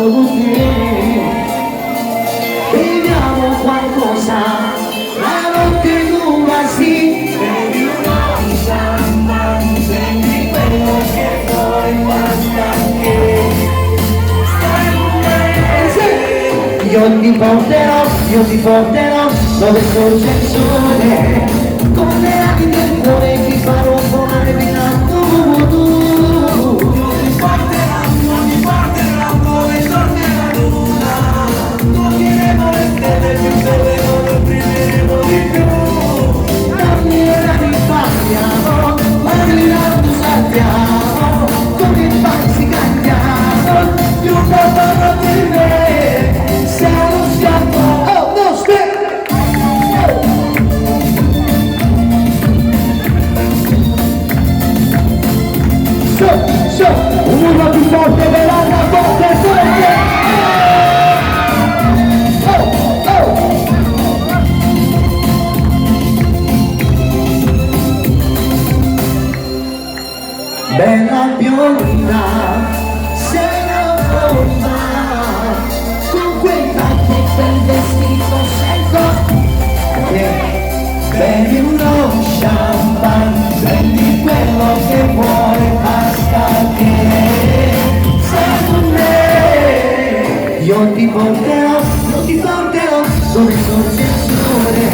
ballo con te. Beviamo qualcosa, la notte è lunga sì. Bevi uno champagne, prendi quello che vuoi, basta che stai con me. Io ti porterò, io ti porterò dove sorge il sole, con le ali del cuore ti farò volare fino a tu. Io ti porterò, io ti porterò dove sorge la luna. Toccheremo le stelle più belle, non brilleremo di più. Dammi le mani balliamo, ma saltiamo, come pazzi cantiamo, Io parlo di me, siamo siamo. Oh, no, step! Oh. Su, su, un urlo più forte per Anna, forte, forte! Oh, oh! Bella bionda, sei una bomba, con quei tacchi e quel vestito secco, che bevi uno champagne, prendi quello che vuoi, basta che sei con me. Io ti porterò dove sorge il sole,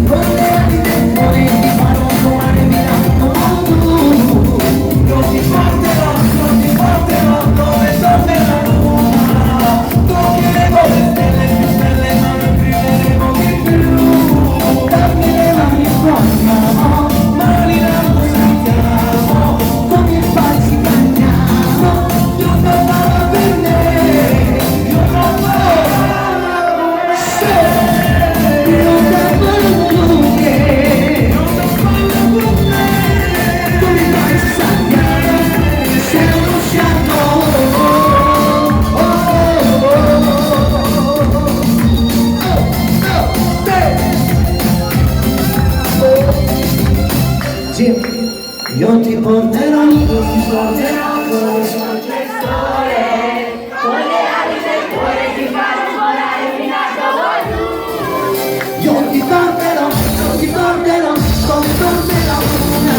con le ali del cuore ti farò volare fino a tu. Io ti porterò, io ti porterò dove sorge la luna. Toccheremo le stelle più belle, ma noi brilleremo di più. Dammi le mani balliamo, Mani in alto saltiamo, come pazzi cantiamo. io non parlo per me, io non parlo con me. Io ballo con te, Io non parlo con me. come pazzi saltiamo, sei uno schiaffo. Oh, oh, oh, oh, oh, te. Sì, io ti porterò, Io ti porterò dove sorge il sole, con le ali del cuore ti farò volare fino a dove tu. Io ti porterò, dove dorme la luna.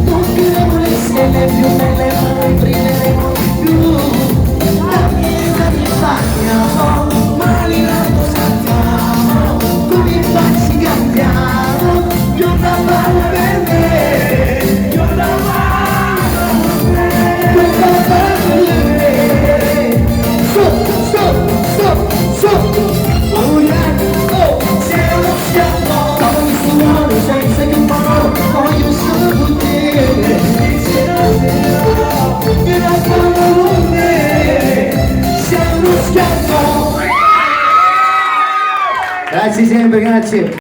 Toccheremo le stelle più belle, ma noi brilleremo di più. Dammi le mani balliamo, mani in alto saltiamo, come pazzi cantiamo. io non ballo per me, io non ballo con me. Su, su, su, su. Oh yeah, oh, sei uno schiaffo, come suono senza che parlo, voglio solo con te. Io non ballo con me, sei uno schiaffo. Grazie sempre, grazie.